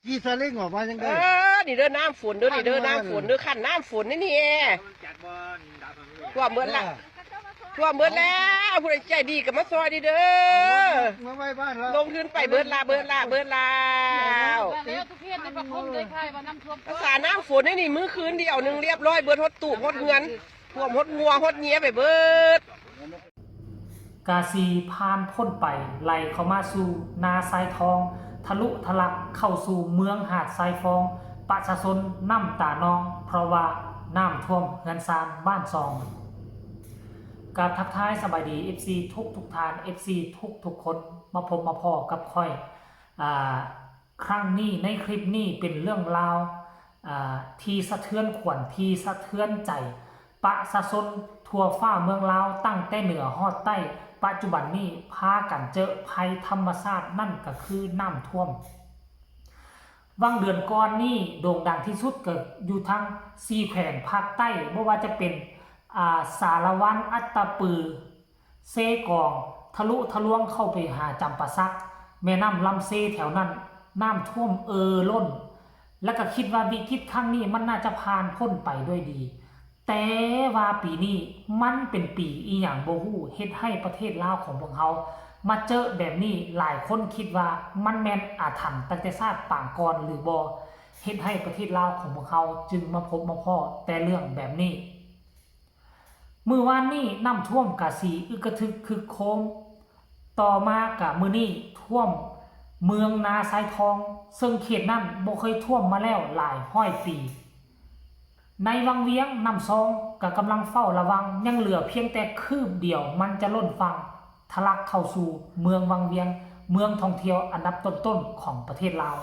ຂີ່ซาเล้งออกมายังได้ เออ นี่เด้อ น้ำฝนเด้อ นี่เด้อ น้ำฝนเด้อ คันน้ำฝนนี่ นี่ ท่วมเบิดละ เออ ท่วมเบิดแล้ว ผู้ใดใจดีก็มาซอยดีเด้อ เอารถมาไว้บ้านเรา ลงทุนไปเบิดละ เบิดละ เบิดแล้ว แล้วทุกเขตในประคมเลยค่ะว่าน้ำท่วม ภาษาน้ำฝนนี่ นี่ มื้อคืนเดียวหนึ่งเรียบร้อย เบิดฮอดตูบฮอดเฮือน ท่วมฮอดงัวฮอดเยียไปเบิด ກາສີຜ່ານພົ້ນໄປ ໄຫຼເຂົ້າມາສູ່ນາຊາຍທອງ ທະລຸທະລັກເຂົ້າສູ່ເມືອງຫາດຊາຍຟອງ ປະຊາຊົນນ້ຳຕານອງ ເພາະວ່ານ້ຳຖ້ວມເຮືອນຊານບ້ານຊ່ອງ. ກາບທັກທາຍສະບາຍດີ ເອັຟຊີ ທຸກໆທ່ານ ເອັຟຊີ ທຸກໆຄົນ ມາພົບມາພໍ້ກັບຂ້ອຍ ອ່າ ຄັ້ງນີ້ໃນຄລິບນີ້ເປັນເລື່ອງລາວ ອ່າ ທີ່ສະເທືອນຂວັນ ທີ່ສະເທືອນໃຈປະຊາຊົນທົ່ວຟ້າເມືອງລາວ ຕັ້ງແຕ່ເໜືອຮອດໃຕ້ ປັດຈຸບັນນີ້ພາກັນເຈີໄພທຳມະຊາດ ນັ້ນກໍຄືນ້ຳຖ້ວມ. ຫວ່າງເດືອນກ່ອນນີ້ໂດ່ງດັງທີ່ສຸດກໍຢູ່ທາງສີ່ແຂວງພາກໃຕ້ ບໍ່ວ່າຈະເປັນ ອ່າ ສາລະວັນ, ອັດຕະປື, ເຊກອງ ທະລຸທະລວງເຂົ້າໄປຫາຈຳປາສັກ ແມ່ນ້ຳລຳເຊແຖວນັ້ນ ນ້ຳຖ້ວມເອ່ອລົ້ນ ແລະກໍຄິດວ່າວິກິດຄັ້ງນີ້ມັນໜ້າຈະຜ່ານພົ້ນໄປດ້ວຍດີ ແຕ່ວ່າປີນີ້ມັນເປັນປີອີ່ຫຍັງບໍ່ຮູ້ ເຮັດໃຫ້ປະເທດລາວຂອງພວກເຮົາມາເຈີແບບນີ້ ຫຼາຍຄົນຄິດວ່າມັນແມ່ນອາຖັນຕັ້ງແຕ່ຊາດປາງກ່ອນຫຼືບໍ່ ເຮັດໃຫ້ປະເທດລາວຂອງພວກເຮົາຈຶ່ງມາພົບມາພໍ້ແຕ່ເລື່ອງແບບນີ້. ມື້ວານນີ້ນ້ຳຖ້ວມກະສີອຶກກະທຶກຄຶກໂຄມ, ຕໍ່ມາກະມື້ນີ້ຖ້ວມເມືອງນາຊາຍທອງ ເຊິ່ງເຂດນັ້ນບໍ່ເຄີຍຖ້ວມມາແລ້ວຫຼາຍຮ້ອຍປີ. ໃນວັງວຽງນ້ຳຊອງກະກຳລັງເຝົ້າລະວັງ, ຍັງເຫຼືອພຽງແຕ່ຄືບດຽວມັນຈະລົ້ນຝັ່ງ ທະລັກເຂົ້າສູ່ເມືອງວັງວຽງ, ເມືອງທ່ອງທ່ຽວອັນດັບຕົ້ນໆຂອງປະເທດລາວ.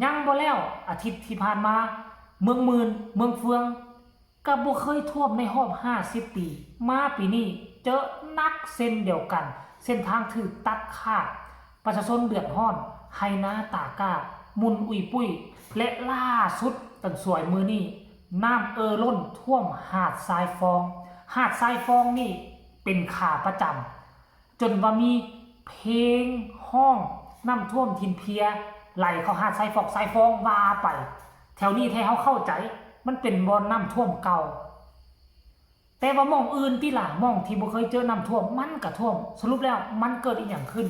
ຍັງບໍ່ແລ້ວ, ອາທິດທີ່ຜ່ານມາ ເມືອງໝື່ນ, ເມືອງເຟືອງ ກໍບໍ່ເຄີຍຖ້ວມໃນຮອບຫ້າສິບປີ, ມາປີນີ້ເຈີໜັກເຊັ່ນດຽວກັນ, ເສັ້ນທາງຖືກຕັດຂາດ, ປະຊາຊົນເດືອດຮ້ອນ, ໄຮ່ນາຕາກ້າ, ໝຸ່ນອຸຍປຸ້ຍ ແລະ ລ່າສຸດ ຕັ້ງສວຍມື້ນີ້ ນ້ຳເອ່ອລົ້ນຖ້ວມຫາດຊາຍຟອງ. ຫາດຊາຍຟອງນີ້ເປັນຂາປະຈຳ ຈົນວ່າມີເພງຮ້ອງນ້ຳຖ້ວມຖິ່ນເພຍ ໄຫຼເຂົ້າຫາດຊາຍຟອກຊາຍຟອງວ່າໄປ. ແຖວນີ້ແທ້ເຮົາເຂົ້າໃຈ ມັນເປັນບ່ອນນ້ຳຖ້ວມເກົ່າ. ແຕ່ວ່າໝ່ອງອື່ນຕິລະ ໝ່ອງທີ່ບໍ່ເຄີຍເຈີນ້ຳຖ້ວມ ມັນກະຖ້ວມ. ສະຫຼຸບແລ້ວມັນເກີດອີ່ຫຍັງຂຶ້ນ?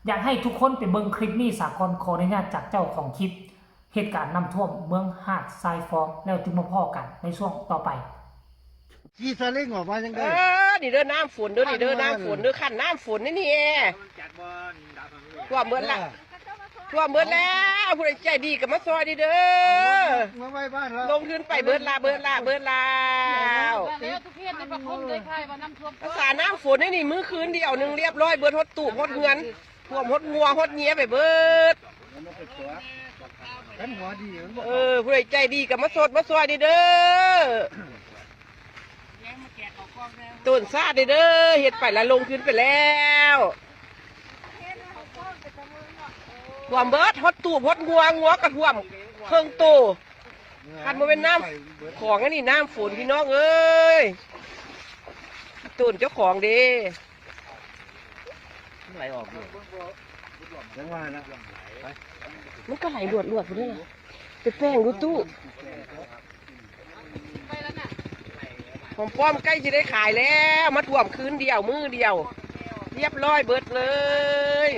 ຢາກໃຫ້ທຸກຄົນໄປເບິ່ງຄລິບນີ້ສາກ່ອນ. ຂໍອະນຸຍາດຈາກເຈົ້າຂອງຄລິບ ເຫດການນ້ຳຖ້ວມເມືອງຫາດຊາຍຟອງ ແລ້ວຈຶ່ງມາພໍ້ກັນໃນຊ່ວງຕໍ່ໄປ. ຂີ່ซาเล้งออกมายังได้ เออ นี่เด้อ น้ำฝนเด้อ นี่เด้อ น้ำฝนเด้อ คันน้ำฝนนี่ นี่ ท่วมเบิดละ เออ ท่วมเบิดแล้ว ผู้ใดใจดีก็มาซอยดีเด้อ เอารถมาไว้บ้านเรา ลงทุนไปเบิดละ เบิดละ เบิดแล้ว แล้วทุกเขตในประคมเลยค่ะว่าน้ำท่วม ภาษาน้ำฝนนี่ นี่ มื้อคืนเดียวหนึ่งเรียบร้อย เบิดฮอดตูบฮอดเฮือน ท่วมฮอดงัวฮอดเยียไปเบิด เออ ผู้ใดใจดีก็มาสดมาซอยเด้อ ต้นซาดเด้อ เฮ็ดไปแล้วลงทุนไปแล้ว ท่วมเบิด ฮอดตูบฮอดงัว งัวก็ท่วมเคิ่งโต คันบ่แม่นน้ำของอันนี้ น้ำฝนพี่น้องเอ้ย ต้นเจ้าของเด้ มันไหลออกอยู่ จังว่านะ มันก็ไหลลวดๆ พุ้นเด้ล่ะ ไปแป้งดูตู้ หอมป้อมใกล้สิได้ขายแล้ว มาท่วมคืนเดียว มื้อเดียว เรียบร้อยเบิดเลย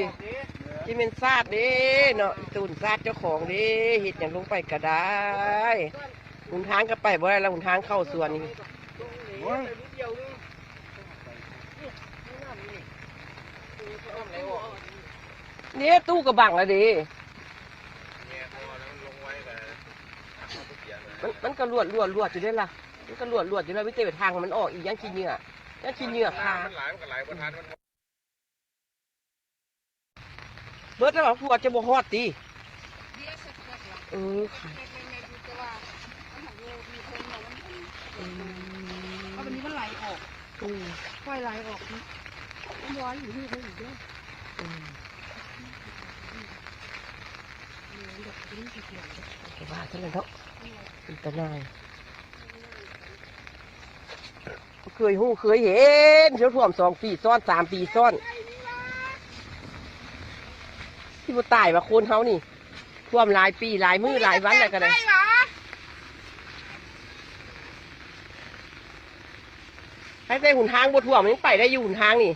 ที่เป็นซาดเด้เนาะ อีตูนซาดเจ้าของเด้ เฮ็ดหยังลงไปก็ได้ หนทางก็ไปบ่ได้แล้ว หนทางเข้าสวนนี่ เนี่ย ตู้กระบังแล้วเด้ มัน มันก็ลวด ลวด ลวดอยู่เด้ล่ะ มันก็ลวด ลวดอยู่แล้ว มีแต่ทางมันออกอีก ย่านขี้เหงื่อ ย่านขี้เหงื่อคา มันหลาย มันก็หลายบ่ทัน มัน เบิดแล้วบ่ ผัวจะบ่ฮอดติ เออ ค่ะ อืม เพราะวันนี้มันไหลออก อืม ค่อยไหลออก มันลอยอยู่ที่เขาอีกเด้อ อืม แต่ว่าเท่านั้นเนาะ อันตราย เคยฮู้เคยเห็น เทื่อท่วมสองปีซ้อน สามปีซ้อน สิบ่ตายว่าคนเฮานี่ ຖ້ວມຫຼາຍປີ ຫຼາຍມື້ ຫຼາຍວັນແລ້ວກໍໄດ້. ໃຜແຕ່ຫົນທາງບໍ່ຖ້ວມ ຍັງໄປໄດ້ຢູ່ຫົນທາງນີ້.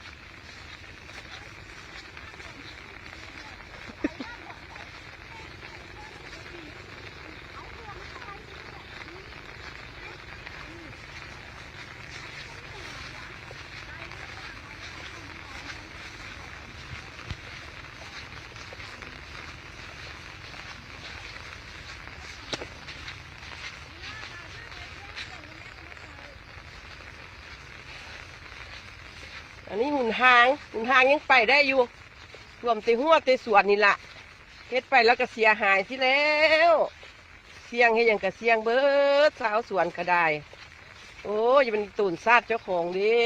ອັນນີ້ຫົນທາງ ຫົນທາງຍັງໄປໄດ້ຢູ່ ຖ້ວມແຕ່ຮົ້ວແຕ່ສວນນີ້ລະ ເຮັດໄປແລ້ວກໍເສຍຫາຍຊິແລ້ວ. ສ່ຽງເຮັດຫຍັງກະສ່ຽງເບິດ ຊາວສວນກະໄດ້ ໂອ້ຍ ມັນໂຕນຊາດເຈົ້າຂອງເດ້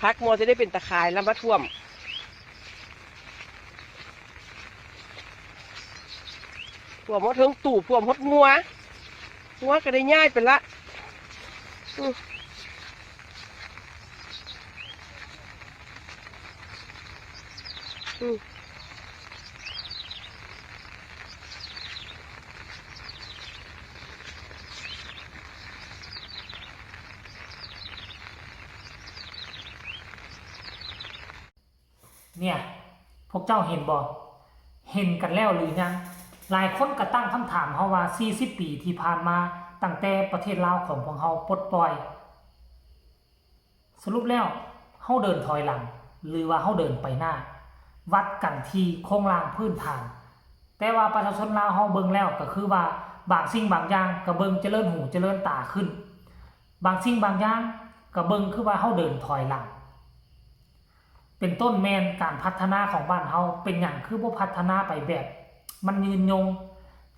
ຜັກມໍຊິໄດ້ເປັນຕາຂາຍລະມາຖ້ວມ ຖ້ວມຮອດເທິງຕູບ ຖ້ວມຮອດງົວ ງົວກະໄດ້ຍ້າຍໄປລະ ອື. ເນຍ ພວກເຈົ້າເຫັນບໍ່? ເຫັນກັນແລ້ວຫຼືຍັງ? ຫຼາຍຄົນກໍຕັ້ງຄຳຖາມເຮົາວ່າ ສີ່ສິບປີທີ່ຜ່ານມາ ຕັ້ງແຕ່ປະເທດລາວຂອງພວກເຮົາປົດປ່ອຍ ສະຫຼຸບແລ້ວ ເຮົາເດີນຖອຍຫຼັງ ຫຼືວ່າເຮົາເດີນໄປໜ້າ? ວັດກັນທີ່ໂຄງລ່າງພື້ນຖານ ແຕ່ວ່າປະຊາຊົນລາວເຮົາເບິ່ງແລ້ວ ກໍຄືວ່າບາງສິ່ງບາງຢ່າງກໍເບິ່ງຈະເລີນຫູຈະເລີນຕາຂຶ້ນ, ບາງສິ່ງບາງຢ່າງກໍເບິ່ງຄືວ່າເຮົາເດີນຖອຍຫຼັງ. ເປັນຕົ້ນແມ່ນການພັດທະນາຂອງບ້ານເຮົາ ເປັນຫຍັງຄືບໍ່ພັດທະນາໄປແບບມັນຍືນຍົງ?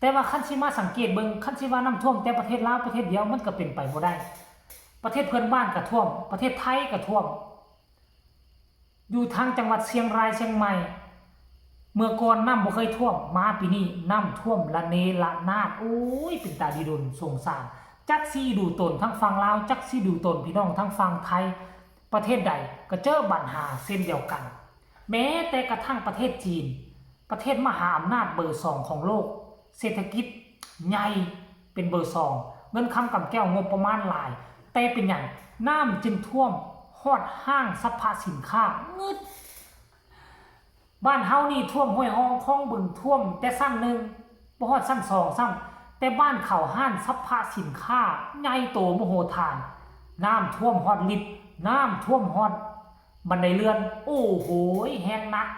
ແຕ່ວ່າຄັນຊິມາສັງເກດເບິ່ງ ຄັນຊິວ່ານ້ຳຖ້ວມແຕ່ປະເທດລາວປະເທດດຽວ ມັນກໍເປັນໄປບໍ່ໄດ້. ປະເທດເພື່ອນບ້ານກໍຖ້ວມ, ປະເທດໄທກໍຖ້ວມ. ຢູ່ທາງຈັງຫວັດຊຽງລາຍ ຊຽງໃໝ່ ເມື່ອກ່ອນນ້ຳບໍ່ເຄີຍຖ້ວມ, ມາປີນີ້ນ້ຳຖ້ວມລະເນລະນາດ. ໂອ້ຍ ເປັນຕາດິດົນສົງສານ. ຈັກຊິດູຕົນທາງຝັ່ງລາວ, ຈັກຊິດູຕົນພີ່ນ້ອງທາງຝັ່ງໄທ, ປະເທດໃດກໍເຈີບັນຫາເຊັ່ນດຽວກັນ. ແມ້ແຕ່ກະທັ່ງປະເທດຈີນ, ປະເທດມະຫາອຳນາດເບີສອງຂອງໂລກ, ເສດຖະກິດໃຫຍ່ເປັນເບີສອງ, ເງິນຄຳກຳແກ້ວ, ງົບປະມານຫຼາຍ, ແຕ່ເປັນຫຍັງນ້ຳຈຶ່ງຖ້ວມຮອດຫ້າງສັບພະສິນຄ້າ? ງຶດ. ບ້ານເຮົານີ້ຖ້ວມຫ້ວຍຮ່ອງຄອງບຶງ, ຖ້ວມແຕ່ຊັ້ນໜຶ່ງ ບໍ່ຮອດຊັ້ນສອງຊ້ຳ, ແຕ່ບ້ານເຂົາຮ້ານສັບພະສິນຄ້າໃຫຍ່ໂຕມະໂຫຖານ, ນ້ຳຖ້ວມຮອດລິບ, ນ້ຳຖ້ວມຮອດບັນໄດເລື່ອນ. ໂອ້ໂຫຍ ແຮງໜັກ.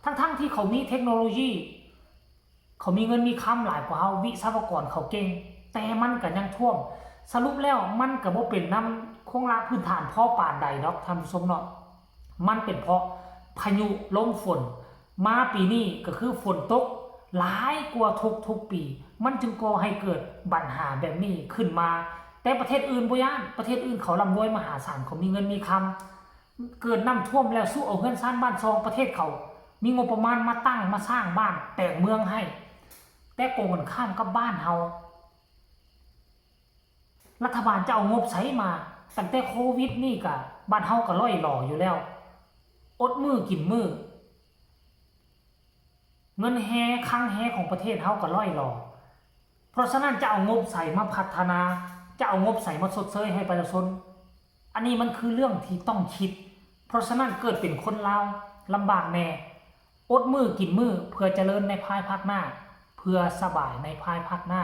ທັງໆທີ່ເຂົາມີເທັກໂນໂລຢີ, ເຂົາມີເງິນມີຄຳຫຼາຍກວ່າເຮົາ, ວິສະວະກອນເຂົາເກັ່ງ, ແຕ່ມັນກໍຍັງຖ້ວມ. ສະຫຼຸບແລ້ວມັນກໍບໍ່ເປັນນຳໂຄງລ່າງພື້ນຖານພໍປານໃດດອກທ່ານຜູ້ຊົມເນາະ, ມັນເປັນເພາະພາຍຸລົມຝົນ. ມາປີນີ້ກໍຄືຝົນຕົກຫຼາຍກວ່າທຸກໆປີ, ມັນຈຶ່ງກໍ່ໃຫ້ເກີດບັນຫາແບບນີ້ຂຶ້ນມາ. ແຕ່ປະເທດອື່ນບໍ່ຢ້ານ, ປະເທດອື່ນເຂົາລ່ຳລວຍມະຫາສານ, ເຂົາມີເງິນມີຄຳ. ເກີດນ້ຳຖ້ວມແລ້ວ ສູ້ເອົາເຮືອນຊານບ້ານຊ່ອງ, ປະເທດເຂົາມີງົບປະມານມາຕັ້ງມາສ້າງບ້ານແປງເມືອງໃຫ້, ແຕ່ກົງກັນຂ້າມກັບບ້ານເຮົາ. ລັດຖະບານຈະເອົາງົບໃສມາ? ຕັ້ງແຕ່ໂຄວິດນີ້ກະ ບ້ານເຮົາກະລ່ອຍຫຼໍຢູ່ແລ້ວ, ອົດມື້ກິນມື້. ເງິນແຮ, ຄັງແຮຂອງປະເທດເຮົາກໍລ່ອຍຫຼໍ. ເພາະສະນັ້ນຈະເອົາງົບໃສມາພັດທະນາ, ຈະເອົາງົບໃສມາຊົດເຊີຍໃຫ້ປະຊາຊົນ? ອັນນີ້ມັນຄືເລື່ອງທີ່ຕ້ອງຄິດ. ເພາະສະນັ້ນເກີດເປັນຄົນລາວລຳບາກແດ່, ອົດມື້ກິນມື້ ເພື່ອຈະເລີນໃນພາຍພາກໜ້າ, ເພື່ອສະບາຍໃນພາຍພາກໜ້າ.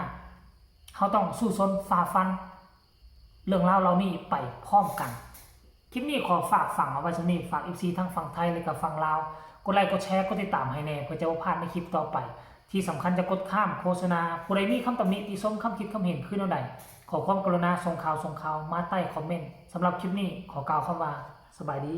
ເຮົາຕ້ອງສູ້ຊົນຝ່າຟັນເລື່ອງລາວເຫຼົ່ານີ້ໄປພ້ອມກັນ. ຄລິບນີ້ຂໍຝາກຝັງເອົາໄວ້ສ່ຳນີ້, ຝາກເອັຟຊີທັງຝັ່ງໄທ ແລະກະຝັ່ງລາວ ກົດໄລ ກົດແຊ ກົດຕິດຕາມໃຫ້ແດ່ ເພື່ອຈະບໍ່ພາດໃນຄລິບຕໍ່ໄປ. ທີ່ສຳຄັນຢ່າກົດຂ້າມໂຄສະນາ. ຜູ້ໃດມີຄຳຕຳໜິຕິຊົມ, ຄຳຄິດຄຳເຫັນຄືແນວໃດ, ຂໍຄວາມກະລຸນາສົ່ງຂ່າວ, ສົ່ງຂ່າວມາໃຕ້ຄອມເມັນ. ສຳລັບຄລິບນີ້ ຂໍກ່າວຄຳວ່າ ສະບາຍດີ.